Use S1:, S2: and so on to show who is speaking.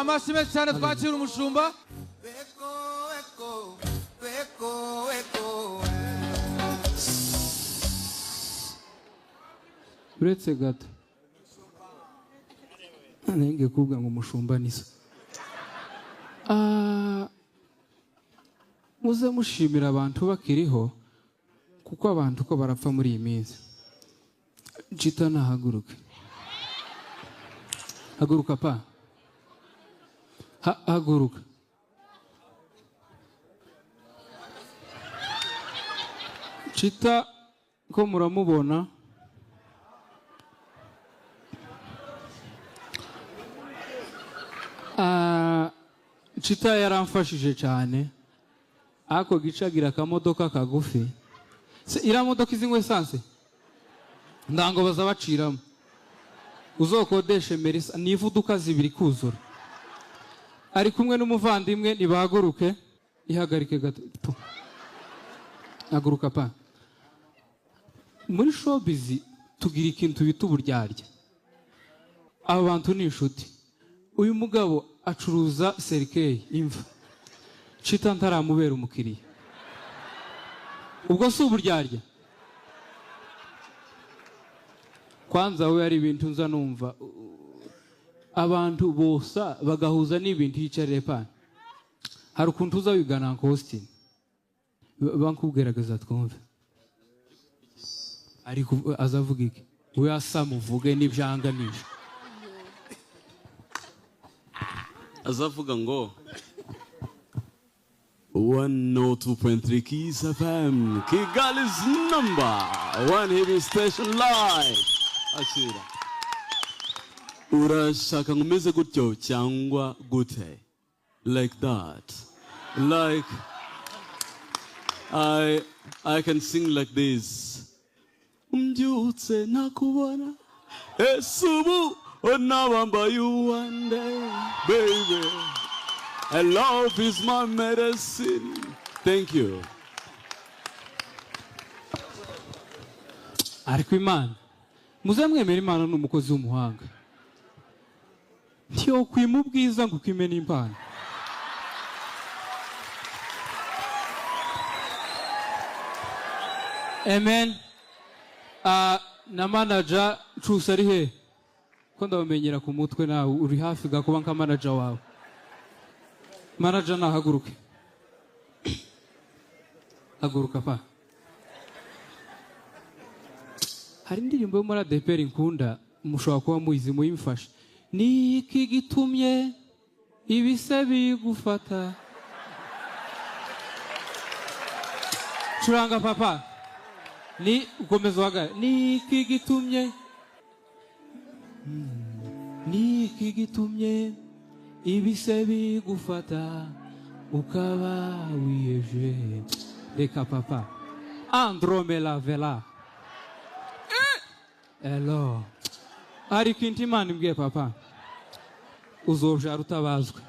S1: Amashyi menshi cyane twakira umushumba.
S2: Uretse gato nenge kuvuga ngo umushumba niso. Muze mushimira abantu bakiriho, kuko abantu ko barapfa muri iyi minsi. Chita nahaguruke. Haguruka pa. Haguruka. Chita ko muramubona. Chita yaramfashije cyane. Ako gicagira akamodoka kagufi. Se ira modoka izinywa essence? Ndango bazabaciramo. Uzokodeshe Merisa nivuduka zibiri kuzura. Ari kumwe n'umuvandimwe nibahaguruke, ihagarike gato. Haguruka pa. Muri showbiz tugira ikintu bita uburyarya. Aba bantu ni inshuti. Uyu mugabo acuruza serikeyi imva. Chita ntaramubera umukiriya. Ubwo si uburyarya? Kwanza we ari ibintu nza numva abantu bosa bagahuza n'ibintu yicarire pa. Hari ukuntu uza wigana Uncle Austin. Bankubwiragaza twumve. Ariko azavuga iki? We asamuvuge n'ibyanganisha.
S3: Azavuga ngo 102.3 Kiss FM, Kigali's number one hit station live. Akira. Urashaka ngo umeze gutyo cyangwa gute? Like that. Like I can sing like this. Mbyutse nakubona esubu onabamba you one day baby. And love is my medicine. Thank you.
S2: Ariko Imana muzamwemera. Imana ni umukozi w'umuhanga. Ntiyo kwima ubwiza ngo ukwime n'impano. Amen. Na manager Cyusa ari he? Ko ndabamenyera ku mutwe, nawe uri hafi gakuba nka manager wawe. Manager nahaguruke. Haguruka pa. Hari indirimbo yo muri ADEPR nkunda, mushobora kuba muyizi, muyimfashe. Ni iki gitumye ibise bigufata? Curanga papa. Ni ukomeza uhagarare. Ni iki gitumye? Ni iki gitumye ibise bigufata ukaba wiyeje? Reka papa. Andromeda vela. Hello. Hari ikintu Imana imbwiye papa. Uzobyara utabazwe.